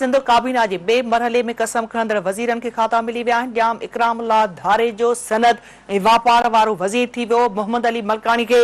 سنڌ ڪابينا جي ٻئي مرحلي ۾ قسم کڻندڙ وزيرن کي کاتا ملي ويا آهن، ڄام اڪرام الله ڌاريجو صنعت ۽ واپار وارو وزير ٿي ويو، محمد علي ملڪاڻي کي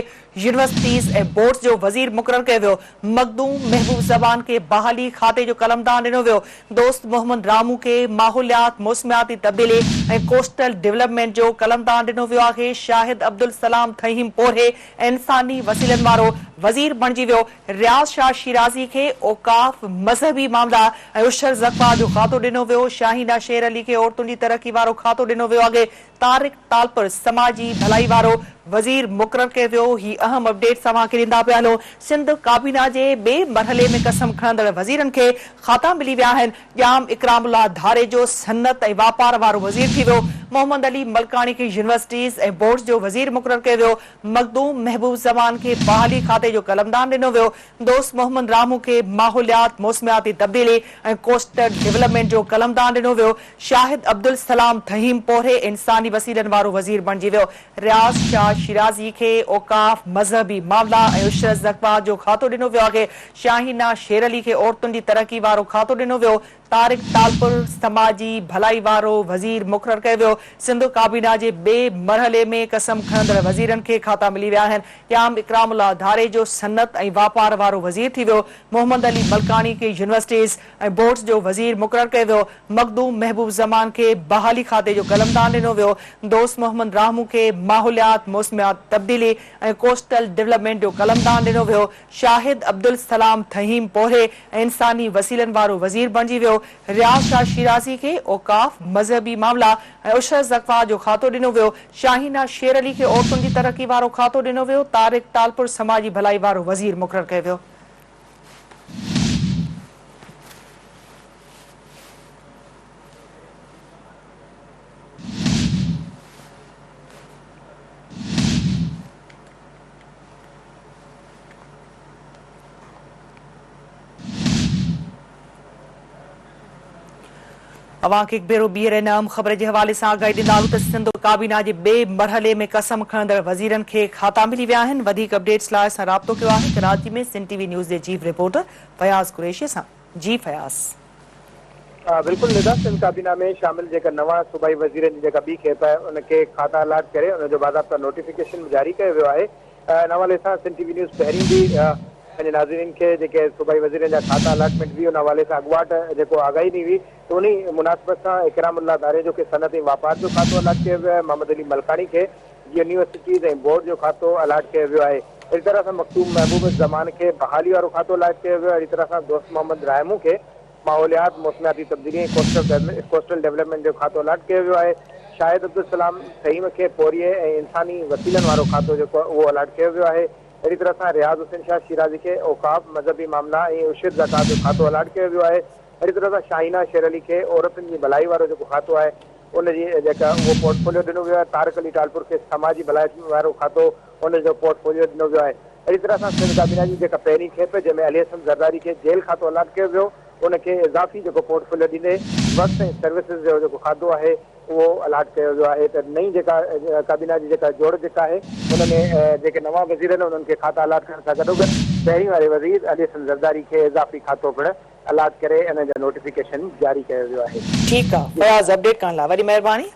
يونيورسٽيز ۽ بورڊز جو وزير مقرر ڪيو ويو، مخدوم محبوب زمان کي بحالي کاتي جو قلمدان ڏنو ويو، دوست محمد راهمون کي ماحوليات، موسمياتي تبديلي ۽ ڪوسٽل ڊولپمينٽ جو قلمدان ڏنو ويو آهي، شاهد عبدالسلام ٿهيم پورهيي ۽ انساني وسيلن وارو وزير بڻجي ويو، رياض شاهه شيرازي کي اوقاف، مذهبي معاملا ۽ عشر زڪوات جو کاتو ڏنو ويو، شاهينه شير علي کي عورتن جي ترقي وارو کاتو ڏنو ويو آهي، طارق ٽالپر سماجي ڀلائي وارو وزير مقرر ڪيو ويو، هي اهم اپڊيٽس اوهان کي ڏيندا پيا هلون، سنڌ ڪابينا جي ٻئي مرحلي ۾ قسم کڻندڙ وزيرن کي کاتا ملي ويا آهن، ڄام اڪرام الله ڌاريجو صنعت ۽ واپار وارو وزير ٿي ويو، محمد علي ملڪاڻي کي يونيورسٽيز ۽ بورڊز جو وزير مقرر ڪيو ويو، مخدوم محبوب زمان کي بحالي کاتي جو قلمدان ڏنو ويو، دوست محمد راهمون کي ماحوليات، موسمياتي تبديلي ۽ ڪوسٽل ڊولپمينٽ جو قلمدان ڏنو ويو، شاهد عبدالسلام ٿهيم پورهيي انساني وسيلن وارو وزير بڻجي ويو، رياض شاهه شيرازي کي اوقاف، مذهبي معاملا ۽ عشر زڪوات جو کاتو ڏنو ويو آهي، شاهينه شير علي کي عورتن جي ترقي وارو کاتو ڏنو ويو، طارق ٽالپر سماجي ڀلائي وارو وزير مقرر ڪيو ويو، سنڌ ڪابينا جي ٻئي مرحلي ۾ قسم کڻندڙ وزيرن کي کاتا ملي ويا آهن، ڄام اڪرام الله ڌاريجو صنعت ۽ واپار وارو وزير ٿي ويو، محمد علي ملڪاڻي کي يونيورسٽيز ۽ بورڊز جو وزير مقرر ڪيو ويو، مخدوم محبوب زمان کي بحالي کاتي جو قلمدان ڏنو ويو، دوست محمد راهمون کي ماحوليات، موسميات تبديلي ۽ ڪوسٽل ڊولپمينٽ جو قلمدان ڏنو ويو، شاهد عبدالسلام ٿهيم پورهيي ۽ انساني وسيلن وارو وزير بڻجي ويو، رياض شاهه شيرازي کي اوقاف، مذهبي معاملا ۽ عشر زڪوات جو کاتو ڏنو ويو، شاهينه شير علي کي عورتن جي ترقي وارو کاتو ڏنو ويو، طارق ٽالپر سماجي ڀلائي وارو وزير مقرر ڪيو ويو. اوهان کي هڪ ڀيرو ٻيهر هن اهم خبر جي حوالي سان آگاهي ڏيندا هلون ته سنڌ ڪابينا جي ٻئي مرحلي ۾ قسم کڻندڙ وزيرن کي کاتا ملي ويا آهن وڌيڪ اپڊيٽس لاء اسان رابطو ڪيو آهي ڪراچي ۾ سنڌ ٽي وي نيوز جي چيف رپورٽر فياض قريشي سان جي فياض. بلڪل ندا سنڌ ڪابينا ۾ شامل جيڪا نوان صوبائي وزيرن جي جيڪا ٻي کيپ آهي ان کي کاتا الاٽ ڪري ان جو باضابطا نوٽيفڪيشن به جاري ڪيو ويو آهي ان حوالي سان سنڌ ٽي وي نيوز پهرين به پنهنجي ناظرين کي جيڪي صوبائي وزيرن جا کاتا الاٽمينٽ هئي ان حوالي سان اڳواٽ جيڪو آگاهي ڏني هئي ته انهي مناسبت سان اڪرام الله ڌاريجو کي صنعت ۽ واپار جو کاتو الاٽ ڪيو ويو آهي محمد علي ملڪاڻي کي يونيورسٽيز ۽ بورڊ جو کاتو الاٽ ڪيو ويو آهي اهڙي طرح سان مخدوم محبوب الزمان کي بحالي وارو کاتو الاٽ ڪيو ويو آهي اهڙي طرح سان دوست محمد راهمون کي ماحوليات، موسمياتي تبديلي ۽ ڪوسٽل ڊولپمينٽ جو کاتو الاٽ ڪيو ويو آهي. شاهد عبدالسلام فهيم کي پورهيي ۽ انساني وسيلن وارو کاتو جيڪو آهي اهو الاٽ ڪيو ويو آهي. اهڙي طرح سان رياض حسين شاهه شيرازي کي اوقاف، مذهبي معاملا ۽ عشر زڪوات جو کاتو الاٽ ڪيو ويو آهي. اهڙي طرح سان شاهينه شير علي کي عورتن جي ڀلائي وارو جيڪو کاتو آهي ان جي جيڪا اهو پورٽ فوليو ڏنو ويو آهي. طارق علي ٽالپر کي سماجي ڀلائي وارو کاتو ان جو پورٽ فوليو ڏنو ويو آهي. اهڙي طرح سان سنڌ ڪابينا جي جيڪا پهرين کيپ جنهن ۾ علي حسن زرداري کي جيل کاتو الاٽ ڪيو ويو ان کي اضافي جيڪو پورٽ فوليو ڏيندي ورڪس ۽ سروسز جو جيڪو کاتو آهي اهو الاٽ ڪيو ويو آهي ته نئين جيڪا ڪابينا جي جيڪا جوڙ جڪ آهي ان ۾ جيڪي نوان وزير آهن انهن کي کاتا الاٽ ڪرڻ سان گڏوگڏ پهرين واري وزير علي حسن زرداري کي اضافي کاتو پڻ الاٽ ڪري ان جو نوٽيفڪيشن جاري ڪيو ويو آهي. ٺيڪ آ فياض اپڊيٽ ڪرڻ لاء وڏي مهرباني.